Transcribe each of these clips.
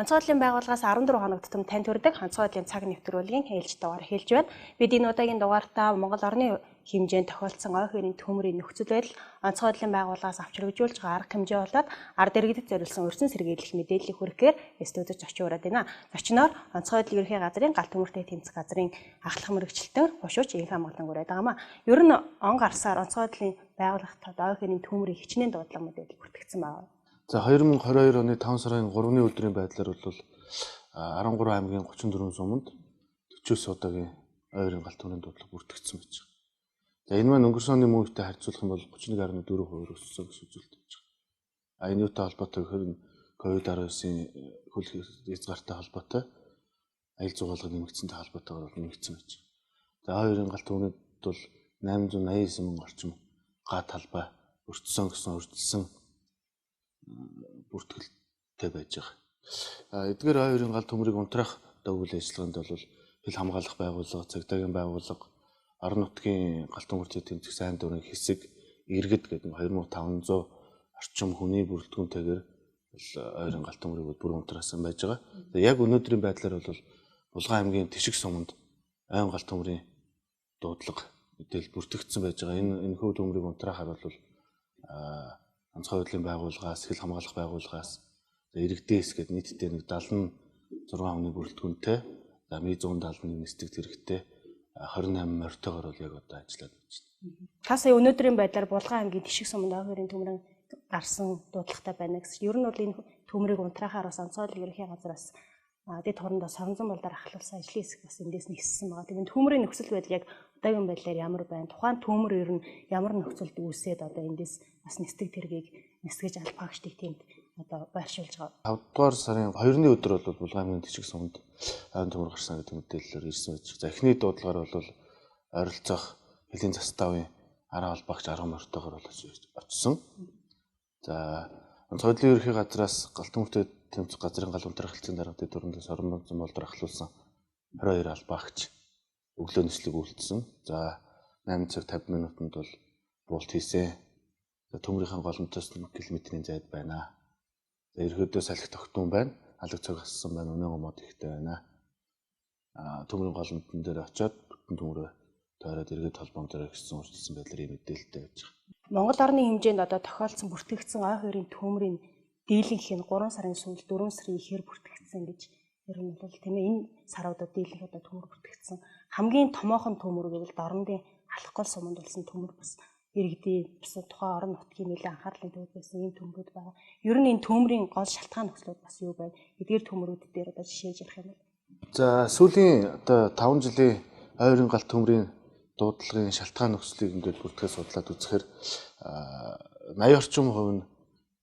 Онцгой байдлын байгууллагаас 14 хоног тутам танд хүрдэг онцгой байдлын цаг нэвтрүүлгийн ээлж дугаар эхэлж байна. Бид энэ удаагийн дугаартаа Монгол орны хэмжээнд тохиолдсон ой хоёрын төмрийн нөхцөл байдал, онцгой байдлын байгууллагаас авч хэрэгжүүлж байгаа арга хэмжээ болоод ард иргэдэд зориулсан урьдчилан сэргийлэх мэдээллийг хүргэхээр студид зочин ураад байна. Зочноор онцгой байдлын ерөнхий газрын гал төмөртэй тэмцэх газрын ахлах мэргэжилтэн Хушууч Инх хамгаалан ураад байгаа юм. Ер нь он гарсаар онцгой байдлын байгууллагад ой хоёрын төмрийн хичнээн дуудлага мэдээлэл бүртгэгдсэн байна. За 2022 оны 5 сарын 3-ны өдрийн байдлаар бол 13 аймгийн 34 суманд 49 удаагийн ойрын галт төмрийн дуудлага бүртгэгдсэн байж байгаа. За энэ маань өнгөрсөн оны мөн үетэй харьцуулах юм бол 31.4% өссөн гэсэн үзүүлэлт байж байгаа. А энэ юутай холбоотой гэхээр COVID-19-ийн хөл хязгаартай холбоотой аял зугаалга нэмэгдсэнтэй холбоотойгоор бол нэмэгдсэн байж байгаа. За ойрын галт төмрөд бол 889 мянган орчим га талбай өртсөн гэсэн урьдчилсан бүртгэлтэй байж байгаа. Эдгээр хоёрын гал төмрийг унтраах одоо үйл ажиллагаанд бол хил хамгаалах байгууллага, цагдаагийн байгууллага, орон нутгийн галт төмөртэй тэмцэх сайн дурын хэсэг, иргэд гэдэг 2500 орчим хүний бүрэлдэхүүнтэйгээр ойрын галт төмрийг бүр унтраасан байж байгаа. Яг өнөөдрийн байдлаар бол Булган аймгийн Тэшиг суманд ойн галт төмрийн дуудлага мэдээлэл бүртгэгдсэн байж байгаа. Энэ энэхүү төмрийг унтраахаар бол онцгой байдлын байгууллагаас, хил хамгаалах байгууллагаас, иргэдээс гээд нийтдээ нэг 76 хүний бүрэлдэхүүнтэй, за ми 171 нисдэг тэрэгтэй 28 морьтойгоор бол яг одоо ажиллаад байж байна. Та сая өнөөдрийн байдлаар Булган аймгийн Тэшиг суманд ой хоёрын төмрийн гарсан дуудлагатай байна гэсэн. Ер нь бол энэ төмрийг унтраахаар бас онцгой байдлын ерөнхий газраас дэд хорондоо соронзон болдоор ахлуулсан ажлын хэсэг бас эндээс ниссэн байгаа. Тэгэхээр төмрийн нөхцөл байдал яг одоогийн байдлаар ямар байна? Тухайн төмөр ер нь ямар нөхцөлд үүсээд одоо эндээс бас нисдэг тэргийг нисгэж албаагчдыг тэнд одоо байршуулж байгаа. 5 дугаар сарын 2-ны өдөр бол Булган аймгийн Тэшиг суманд ойн төмөр гарсан гэдэг мэдээлэлээр ирсэн байж. За эхний дуудлагаар бол ойролцоох хөлийн заставын 10 албаагч 10 морьтойгоор бол очсон. За онцгой байдлын ерөнхий газраас галт төмөртэй тэмцэх газрын гал унтраах хэлцээний дарга дэд дурандаас орон болдор ахлуулсан 22 албаагч өглөө нислэг үйлдсэн. За 8 цаг 50 минутанд бол буулт хийсэн. За төмрийнхэн голомтоос 1 км-ийн зайд байна. За ерөөдөө салхи тогтун байна. Алаг цог ассан байна. Өнөөгөө мод ихтэй байна. Төмрийн голомтон дээр очиод бүтэн төмрөө тойроод эргээд холбоон дээр гэсэн урьдчилсан байдлаар ийм мэдээлэлтэй байж байгаа. Монгол орны хэмжээнд одоо тохиолдсон бүртгэгдсэн ой хоёрын төмрийн дийлэнх нь 3 сарын сүүл 4 сарын ихээр бүртгэгдсэн гэж ер нь бол тийм ээ, энэ саруудад дийлэнх одоо төмөр бүртгэгдсэн. Хамгийн томоохон төмөр гэвэл Дорнодын Алхгол суманд болсон төмөр бас иргэдийн бас тухайн орон нутгийн нэлээд анхаарлын төвд байсан ийм төмрүүд байгаа. Ер нь энэ төмрийн гол шалтгаан нөхцлүүд бас юу байна? Эдгээр төмрүүд дээр одоо жишээж ярих юм бол. За сүүлийн одоо 5 жилийн ойрын галт төмрийн дуудлагын шалтгаан нөхцөлийг ингээд бүртгэж судлаад үзэхээр 80 орчим хувь нь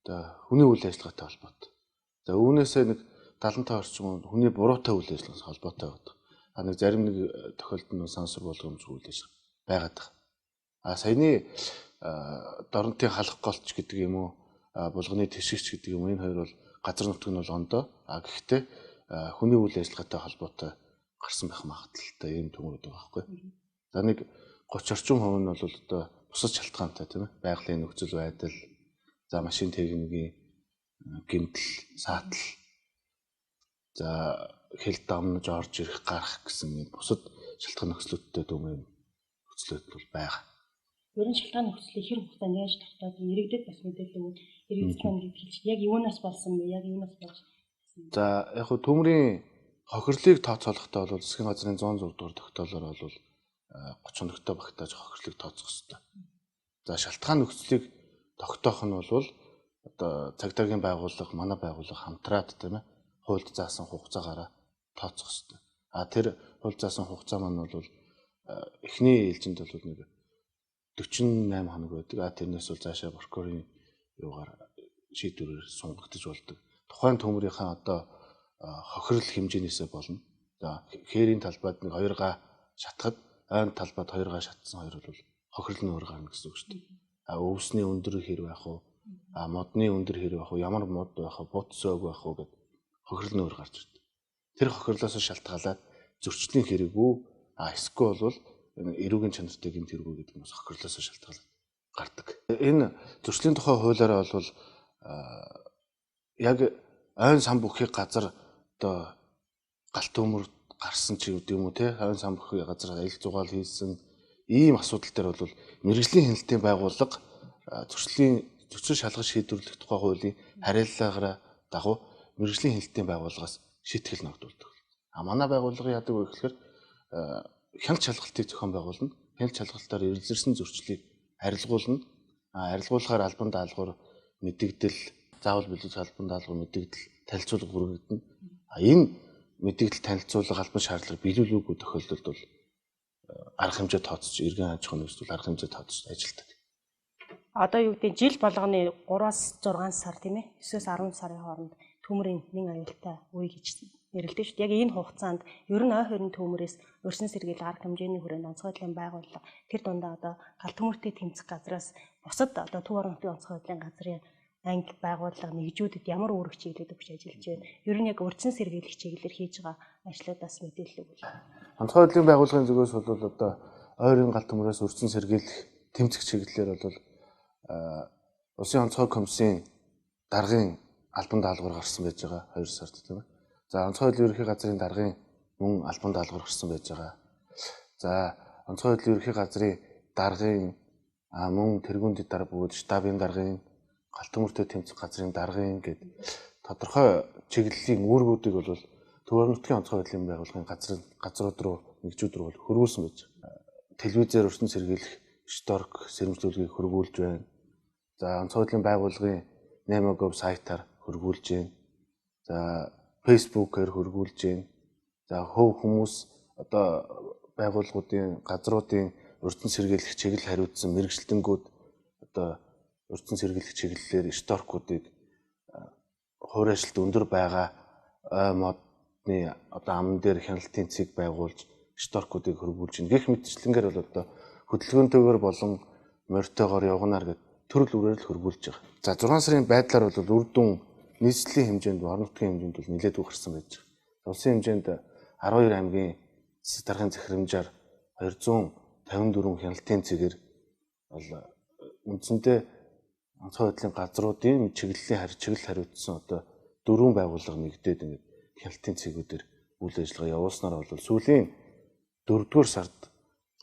одоо хүний үйл ажиллагаатай холбоотой. За үүнээсээ нэг 75 орчим хүний буруутай үйл ажиллагаас холбоотой байдаг. А нэг зарим нэг тохиолдолд нь сансар болгоомжгүй үйл ажиллагаа байгаад байгаа. А саяны Дорнотын халах голч гэдэг юм уу, Булганы Тэшигч гэдэг юм уу, энэ хоёр бол газар нутг нь бол ондоо. А гэхдээ хүний үйл ажиллагаатай холбоотой гарсан байх магадлалтай ийм төмөрүүд байгаа байхгүй. За нэг 30 орчим хувь нь бол одоо бусад шалтгаантай тийм ээ. Байгалийн нөхцөл байдал, за машин техникийн гэмтэл, саатал, за хэл дамнаж орж ирэх, гарах гэсэн юм бусад шалтгаан нөхцлүүдтэй дүмэн нөхцлүүд бол байгаа. Ер нь шалтгаан нөхцөлийг хэр хугацаанд яаж тогтоод иргэдэд бас мэдээлэл өгөөд иргэдэд маань хэлж яг юунаас болсон бэ? Яг юунаас болж? За яг хөө төмрийн хохирлыг тооцоолохдоо бол засгийн газрын 106 дугаар тогтоолоор бол 30 хоногтой багтааж хохирлыг тооцох ёстой. За шалтгаан нөхцөлийг тогтоох нь бол одоо цагдаагийн байгууллага, манай байгууллага хамтраад тийм ээ хуульд заасан хугацаагаараа тооцох ёстой. А тэр хуульд заасан хугацаа маань бол эхний ээлжинд бол нэг 48 хоног байдаг. А тэрнээс бол цаашаа прокурорын юугаар шийдвэрээр сунгагдаж болдог. Тухайн төмрийнхээ одоо хохирол хэмжээнээсээ болно. За хээрийн талбайд нэг 2 га шатахад ойн талбайд 2 га шатсан хоёр бол хохирол нь өөр гарна гэсэн үг шүү дээ. А өвсний өндөр хэр байх вэ? А модны өндөр хэр байх вэ? Ямар мод байх вэ? Бут сөөг байх уу гэд хохирол нь өөр гарч ирдэг. Тэр хохирлоос шалтгаалаад зөрчлийн хэрэггүй, а эсвэл бол эрүүгийн чанартай гэмт хэрэггүй гэдэг нь бас хохирлоос шалтгаалаад гардаг. Энэ зөрчлийн тухай хуулиараа бол яг ойн сан бүхий газар одоо галт төмөр гарсан ч гэдэг юм уу те, хавийн самбархын газар аялал зугаал хийсэн ийм асуудал дээр бол мэргэжлийн хяналтын байгууллага зөрчил шалгах шийдвэрлэх тухай хуулийн харьяаллаараа дагуу мэргэжлийн хяналтын байгууллагаас шийтгэл ногдуулдаг. А манай байгууллага яадаг вэ гэхээр хяналт шалгалтыг зохион байгуулна. Хяналт шалгалтаар эргэлзэрсэн зөрчлийг арилгуулна. Арилгуулахаар албан даалгавар мэдэгдэл, заавал бэлтгэх албан даалгавар мэдэгдэл, танилцуулга хүргэгдэнэ. Энэ мэдэгдэл, танилцуулга, албан шаардлага биелүүлээгүй тохиолдолд бол арга хэмжээ тооцож, иргэн аж ахуйн нэгжлэл арга хэмжээ тооцож ажилладаг. Одоо юу гэдэг жил болгоны 3-аас 6 сар тийм ээ, 9-өөс 10 сарын хооронд төмөрийн нэн аюултай үе гэж нэрлэдэг шүү дээ. Яг энэ хугацаанд ер нь ой хорин төмөрөөс урьдчилан сэргийлэх арга хэмжээний хүрээнд онцгой байдлын байгууллага тэр дундаа одоо гал төмөртэй тэмцэх газраас бусад одоо Төв орон нутгийн онцгой байдлын газрын анги байгууллага нэгжүүдэд ямар үүрэг чиглэлд өгч ажиллаж байна? Ер нь яг урьдчилан сэргийлэх чиглэлээр хийж байгаа ажлуудаас мэдээлэл өгвөл. Онцгой байдлын байгууллагын зүгээс бол одоо ойрын гал төмөрөөс урьдчилан сэргийлэх тэмцэх чиглэлээр бол Улсын онцгой комиссийн даргын албан даалгавар гарсан байж байгаа 2 сард тийм ээ. За онцгой байдлын ерөнхий газрын даргын мөн албан даалгавар гарсан байж байгаа. За онцгой байдлын ерөнхий газрын даргын мөн тэргүүн дэд дарга бөгөөд штабын даргын галт төмөртэй тэмцэх газрын даргын гээд тодорхой чиглэлийн үүргүүдийг бол Төв орон нутгийн онцгой байдлын байгууллагын газрууд руу нэгжүүд рүү хөрвүүлсэн байж байгаа. Телевизээр урьдчилан сэргийлэх шторк сэрэмжлүүлгийг хөрвүүлж байна. За онцгой байдлын байгууллагын 8gov сайтаар хөрвүүлж байна. За Facebook-ээр хөрвүүлж байна. За хөв хүмүүс одоо байгууллагуудын газруудын урьдчилан сэргийлэх чиглэл хариуцсан мэргэжилтэнгүүд одоо урьдчилан сэргийлэх чиглэлээр шторкуудыг хувир ажилт өндөр байгаа ой модны одоо аман дээр хяналтын цэг байгуулж шторкуудыг хөрвүүлж байна. Гэх мэтчлэнгээр бол одоо хөдөлгөөнтэйгээр болон морьтойгоор явганаар гэд төрөл үрээр л хөрвүүлж байгаа. За 6 сарын байдлаар бол үр дүн нийслэлийн хэмжээнд, орон нутгийн хэмжээнд бол нэлээдгүй гарсан байж байгаа. Улсын хэмжээнд 12 аймгийн засаг даргын захирамжаар 254 хяналтын цэгээр бол үндсэндээ онцгой байдлын газруудын чиглэлийн чиглэл хариуцсан одоо дөрвөн байгууллага нэгдээд ингээд хяналтын цэгүүдээр үйл ажиллагаа явуулснаар бол сүүлийн 4-р сард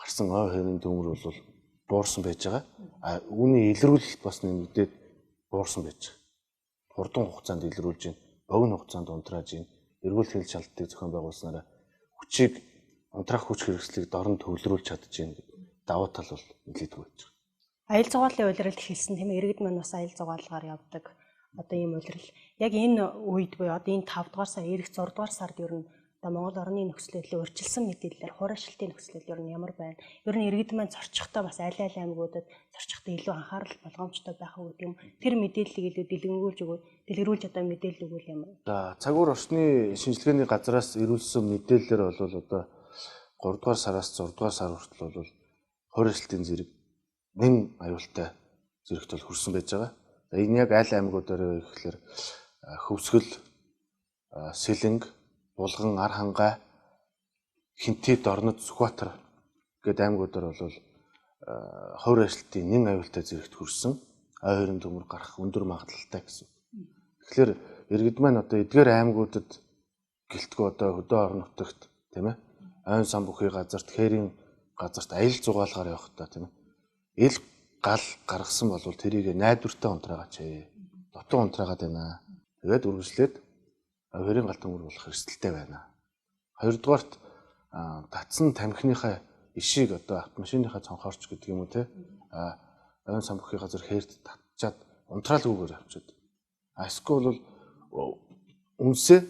гарсан ой хорин төмөр бол буурсан байж байгаа. А үүний илрүүлэлт бас нэмэгдээд буурсан байж байгаа. Хурдан хугацаанд илрүүлж байна. Богино хугацаанд унтрааж байна. Эргүүл хяналт шалгалтыг зохион байгуулснараа хүчийг унтраах хүч хэрэгслийг дорн төвлөрүүлж чадж байна гэдэг давуу тал бол нэлээдгүй байж байгаа. Аял зугаалын улиралд хэлсэн тийм ээ, иргэд маань бас аял зугаалгаар явдаг. Одоо ийм улирал яг энэ үед буюу одоо энэ 5 дугаар сар, ирэх 6 дугаар сард ер нь одоо Монгол орны нөхцөл байдлын урьдчилсан мэдээллээр хураашилтын нөхцөл байдал ер нь ямар байна? Ер нь иргэд маань зорчихтой бас аль аль аймагуудад зорчихтой илүү анхаарал болгоомжтой байх уу гэдэг юм. Тэр мэдээллийг илүү дэлгэрүүлж өгвөл, дэлгэрүүлж одоо мэдээлэл өгвөл юм. За цагуур орчны шинжилгээний газраас ирүүлсэн мэдээллээр бол одоо 3 дугаар сараас 6 дугаар сар хүртэл бол хураашилтын зэрэг нэн аюултай зэрэгт бол хүрсэн байж байгаа. За энэ яг аль аймагуудаар вэ гэхлээр Хөвсгөл, Сэлэнг, Булган, Архангай, Хинти, Дорнод, Сүхбаатар гээд аймагуудаар бол ховор ажилтны нэн аюултай зэрэгт хүрсэн. Ой хорин төмөр гарах өндөр магадлалтай гэсэн. Тэгэхээр иргэд маань одоо эдгээр аймагуудад гэлтгүй одоо хөдөө орон нутагт тийм ээ, ойн сан бүхий газарт, хээрийн газарт аялал зугаалгаар явахдаа тийм ээ, ил гал гаргасан бол тэрийг найдвартай унтраагач ээ. Дутуу унтраагаад байна. Тэгээд үргэлжлээд хоёрын гал төмөр болох эрсдэлтэй байна. Хоёрдугаарт татсан тамхиныхаа ишийг одоо автомашиныхаа цонхоорч гэдэг юм уу те, ойн сан бүхий газар хээрт татчаад унтраалгүйгээр авчиад. Эсвэл бол үнсээ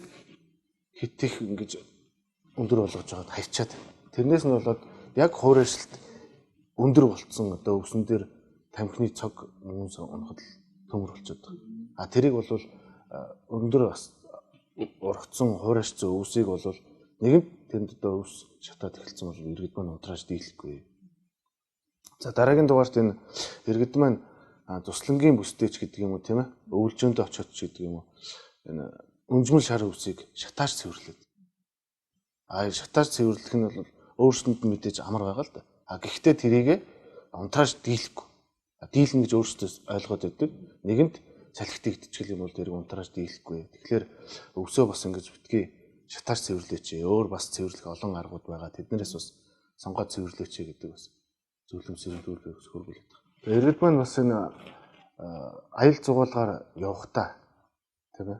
хит их ингэж өндөр болгож байгаад хайчаад. Тэрнээс нь болоод яг хуурайшилт өндөр болцсон одоо өвсөн дээр тамхины цог үнс унахад төмөр болчиход байгаа. А тэрийг бол өндөр бас ургацсан хуурайшсан өвсийг бол нэгэн тэнд одоо өвс шатаад эхэлсэн бол иргэд маань унтрааж дийлэхгүй. За дараагийн дугаарт энэ иргэд маань туслангийн бүсдээч гэдэг юм уу тийм ээ, өвлжөөндөө очиод ч гэдэг юм уу, энэ өнжмөл шар өвсийг шатааж цэвэрлээд. А шатааж цэвэрлэх нь бол өөрсөнд нь мэдээж амар байгаа л да. А гэхдээ тэрийг унтрааж дийлэхгүй. Дийлнэ гэж өөрсдөө ойлгоод байдаг. Нэгэнт салхи дэгдчихэл юм бол тэрийг унтрааж дийлэхгүй. Тэгэхээр өвсөө бас ингэж битгий шатаар цэвэрлээч. Өөр бас цэвэрлэх олон аргууд байгаа. Тэднээс бас сонгоод цэвэрлээч гэдэг бас зөвлөм сэргэлүүлэх хөргүүлээд байгаа. Иргэд маань бас энэ аял зугаалгаар явахдаа тийм ээ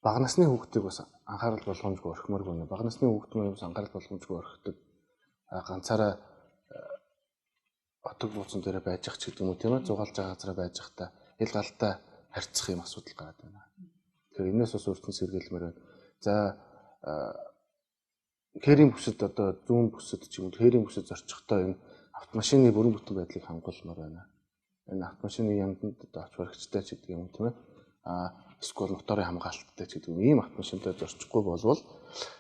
бага насны хүүхдийг бас анхаарал болгоомжгүй орхимооргүй нэ. Бага насны хүүхд маань бас анхаарал болгоомжгүй орхидог. Ганцаараа отог бууцсан дээр байж ах ч гэдэг юм уу тийм ээ зугаалж байгаа газараа байж байхдаа ил галтай харьцах юм асуудал гараад байна. Тэгэхээр энэс бас өөртөө сэргийлмээр байна. За хээрийн бүсэд одоо зүүн бүсэд ч юм уу хээрийн бүсэд зорчихдоо энэ автомашины бүрэн бүтэн байдлыг хамгаалмаар байна. Энэ автомашины янданд одоо ач баригчтай ч гэдэг юм тийм ээ. Эсвэл моторын хамгаалттай ч гэдэг юм. Ийм автомашинтай зорчихгүй болвол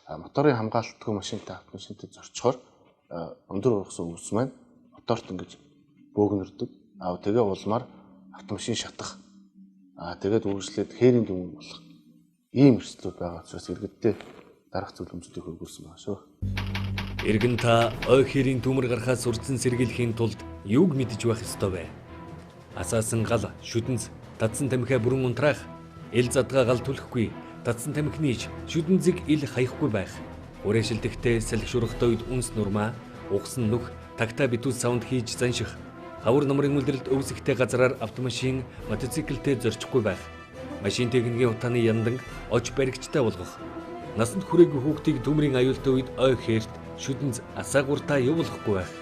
моторын хамгаалтгүй машинтай автомашинтай зорчихоор өндөр ургасан өвс маань моторт ингэж бөөгнөрдөг. Тэгээ улмаар автомашин шатах. Тэгээд үргэлжлээд хээрийн дүн болох ийм эрсдлүүд байгаа учраас иргэдтэй дарах зөвлөмжүүдийг хөргүүлсэн байгаа шүү. Иргэн та ой хээрийн төмөр гарахаас урдсан сэргийлэхийн тулд юуг мэдэж байх ёстой вэ? Асаасан гал, шүдэнц, татсан тамхиа бүрэн унтраах, ил задгаа гал түлхэхгүй, татсан тамхины шүдэнцийг ил хаяхгүй байх. Үрээшилдэхдээ салхи шуургатай үед үнс нурмаа, угсан нүх, тагтаа битүүс савнд хийж занших, хавар номрын үлрэлт өвсөхтэй газраар автомашин, мотоциклтэй зорчихгүй байх. Машин техникийн утааны яндан оч баригчтай болгох. Насанд хүрээгүй хүүхдийг төмрийн аюултай үед ой хээрт, шүдэнц асаагууртаа явуулахгүй байх.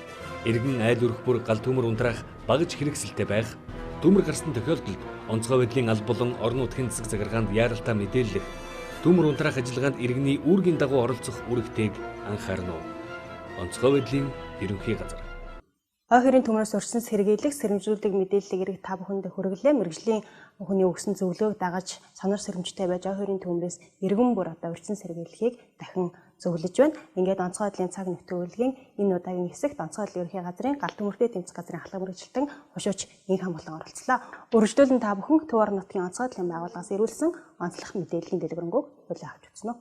Иргэн айл өрх бүр гал төмөр унтраах багаж хэрэгсэлтэй байх. Төмөр гарсан тохиолдолд онцгой байдлын аль болон орон нутгийн засаг захиргаанд яаралтай мэдээллэх. Төмөр унтраах ажиллагаанд иргэний үүргийн дагуу оролцох үүрэгтэйг анхаарна уу? Онцгой байдлын ерөнхий газар. Ой хэрийн төмрөөс өрсөн сэргийлэх сэрэмжлүүлэг мэдээллийг ирэх та бүхэндээ хүргэлээ. Мэргэжлийн хүний өгсөн зөвлөгөөг дагаж сонор сэрэмжтэй байж ой хэрийн төмрөөс иргэн бүр одоо өрсөн сэргийлэхийг дахин зөвлөж байна. Ингээд онцгой байдлын цаг нэвтрүүлгийн энэ удаагийн хэсэгт онцгой байдлын ерөнхий газрын гал төмөртэй тэмцэх газрын халах мэргэжилтэн хошууч инх хамгаалан оролцлоо. Үргэлжлүүлэн та бүхэн Төв орон нутгийн онцгой байдлын байгууллагаас ирүүлсэн онцлох мэдээллийн дэлгэрэнгүй хүлээн авч үзнэ.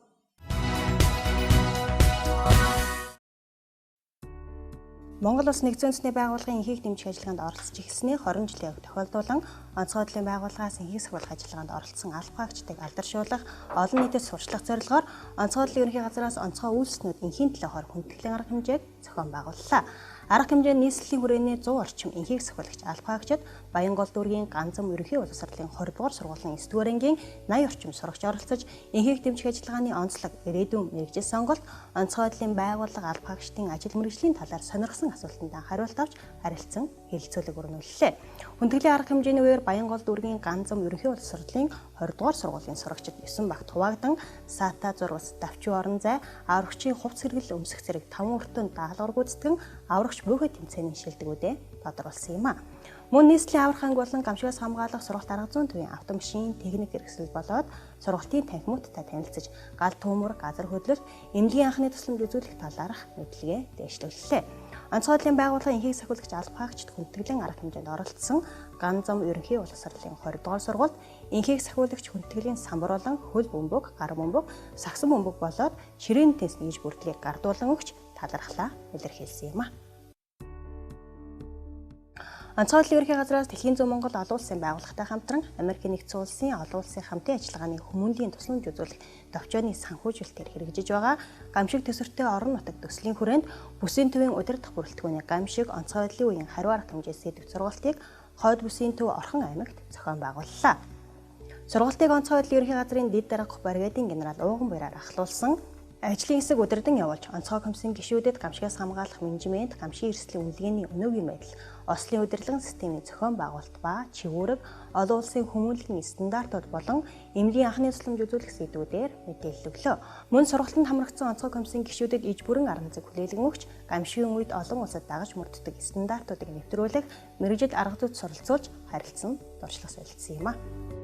Монгол Улс нэгдсэн үндэсний байгууллагын энхийг дэмжих ажиллагаанд оролцож эхэлсний 20 жилийн тохиолдуулан онцгой байдлын байгууллагаас энхийг сахиулах ажиллагаанд оролцсон алба хаагчдыг алдаршуулах, олон нийтэд сурчлах зорилгоор онцгой байдлын ерөнхий газраас онцгой үйлснүүд энхийн төлөөхөөр хүндэтгэлийн арга хэмжээг зохион байгууллаа. Арга хэмжээ нийслэлийн хүрээний 100 орчим энхийг сахиулагч алба хаагчид Баянгол дүүргийн Ганзам ерөнхий боловсролын 20 дугаар сургуулийн 9 дугаар ангийн 80 орчим сурагч оролцож энхийг дэмжих ажиллагааны онцлог, ирээдүйн мэргэжил сонголт, онцгой байдлын байгууллага алба хаагчдын ажил мэргэжлийн талаар сонирхсан асуултанд хариулт авч харилцан хэлэлцүүлэг өрнүүллээ. Хүндэтгэлийн арга хэмжээний үеэр Баянгол дүүргийн Ганзам ерөнхий боловсролын 20 дугаар сургуулийн сурагчид 9 багт хуваагдан Сата зурвас, Давчуу орон зай, аврагчийн хувцас хэрэглэл өмсөх зэрэг 5 өртөнд даалгавар гүйцэтгэн аврагч бөөхө тэмцээний шилдэгүүдээ тодруулсан юм а. Мөн нийслэлийн аврах анги болон гамшигаас хамгаалах сургалт арга зүйн төвийн автомашин, техник хэрэгсэл болоод сургалтын танхимуудтай танилцаж гал төмөр, газар хөдлөлт, эмнэлгийн анхны тусламж үзүүлэх талаарх мэдлэгээ дэвшлүүллээ. Онцгой байдлын байгууллагын энхийг сахиулагч алба хаагчид хүндэтгэлийн арга хэмжээнд оролцсон Ганзам ерөнхий боловсролын 20 дугаар сургуульд энхийг сахиулагч хүндэтгэлийн самбар болон хөл бөмбөг, гар бөмбөг, сагсан бөмбөг болоод ширээн тэнс нэгж бүрдлийг гардуулан өгч талархлаа илэрхийлсэн юм а. Онцгой байдлын ерөнхий газраас Дэлхийн зүүн Монгол олон улсын байгууллагатай хамтран Америкийн нэгдсэн улсын олон улсын хамтын ажиллагааны хүмүүнлийн тусламж үзүүлэх товчооны санхүүжилтээр хэрэгжиж байгаа гамшиг төсвөртэй орон нутаг төслийн хүрээнд бүсийн төвийн удирдах бүрэлдэхүүний гамшиг онцгой байдлын үеийн хариу арга хэмжээ сэдв сургалтыг Хойд бүсийн төв Орхон аймагт зохион байгууллаа. Сургалтыг онцгой байдлын ерөнхий газрын дэд дарга бригадын генерал Ууган Баяраар ахлуулсан. Ажлын хэсэг удирдан явуулж онцгой комиссийн гишүүдэд гамшигаас хамгаалах менежмент, гамшигын эрсдлийн үнэлгээний өнөөгийн байдал, ослын удирдлагын системийн зохион байгуулалт ба чигүүрэг, олон улсын хүмүүнлэгийн стандартууд болон эмнэлгийн анхны тусламж үзүүлэх сэдвүүдээр мэдээлэл өглөө. Мөн сургалтанд хамрагдсан онцгой комиссийн гишүүдэд иж бүрэн арга зүйг хүлээлгэн өгч, гамшигын үед олон улсад дагаж мөрддөг стандартуудыг нэвтрүүлэх, мэргэжил арга зүйд суралцуулж харилцан дуршлаг солилцсон юм а.